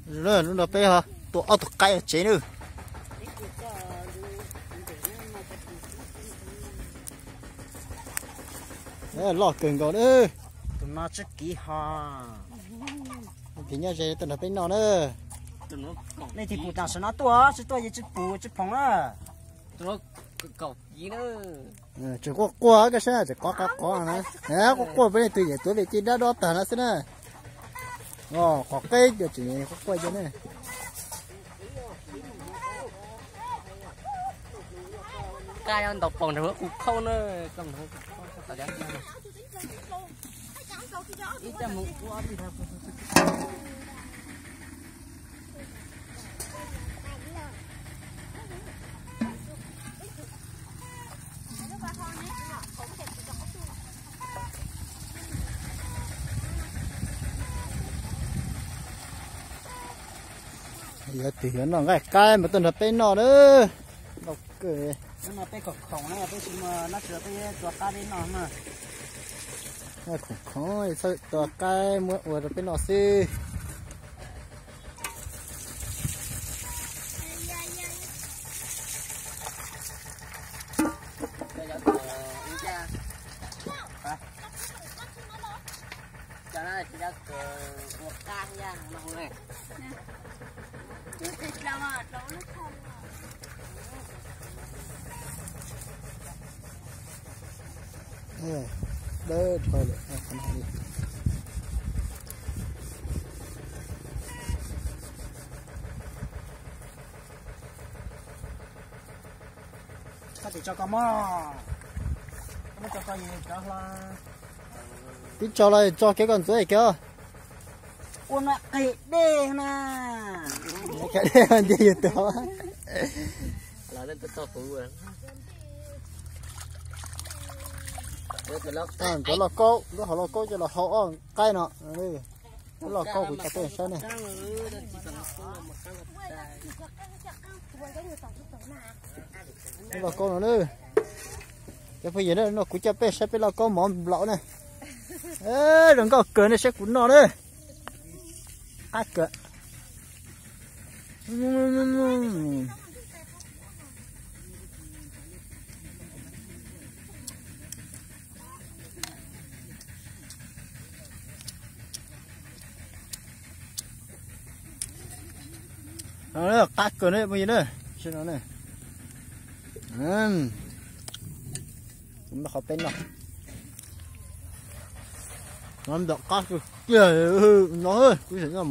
Lub no peb ho tua ob tug qaib tsev na. Loj kawg nkaus na. Tus no tsis kiv ho. Tus nyob ze tuaj nrog peb noj na. Nej tig pum tam sim no tuaj, tsis tuaj yeej tsis pum tsis phoom na. Tseem quaj quaj koj saib, tseem qov qov qov na. Quaj quaj peb leej twg yawm tuav vim ci dab dob tag no xwb na. Qhov qeb tseem quaj quaj na. Koj ntaus poom nrog qus khauj na. Yog tus yuav noj nqaij qaib mas tuaj nrog peb noj na. Ntau kawg. Peb khoom khoom na, peb tsis muaj dab tsi los peb tua qaib peb noj na. Khoom khoom txhawb tua qaib muab ua rau peb noj xwb. Koj tsis tso koj mog, koj muab tso koj yus cov hlo. Twb tso los tso kev koj ntxuav kiag. Ua no qig dej na. Qig dej nti yus tus. Nkawd lauj kaub, nkawd hauv lauj kaub coj los hau ob qaib no. Lub lauj kaub kuv coj peb saib ne. Lub lauj kaub no na. Cov phooj ywg na, no kuv coj peb saib peb lauj kaub mov nplaum na. Zoo nkauj kawg ne, saib kuv noj na. Qab kawg. Qab kawg ne phooj ywg na. Saib no ne. Kuv noj qhov peb noj. No ntaum qab kawg kiag no, kuv tseem noj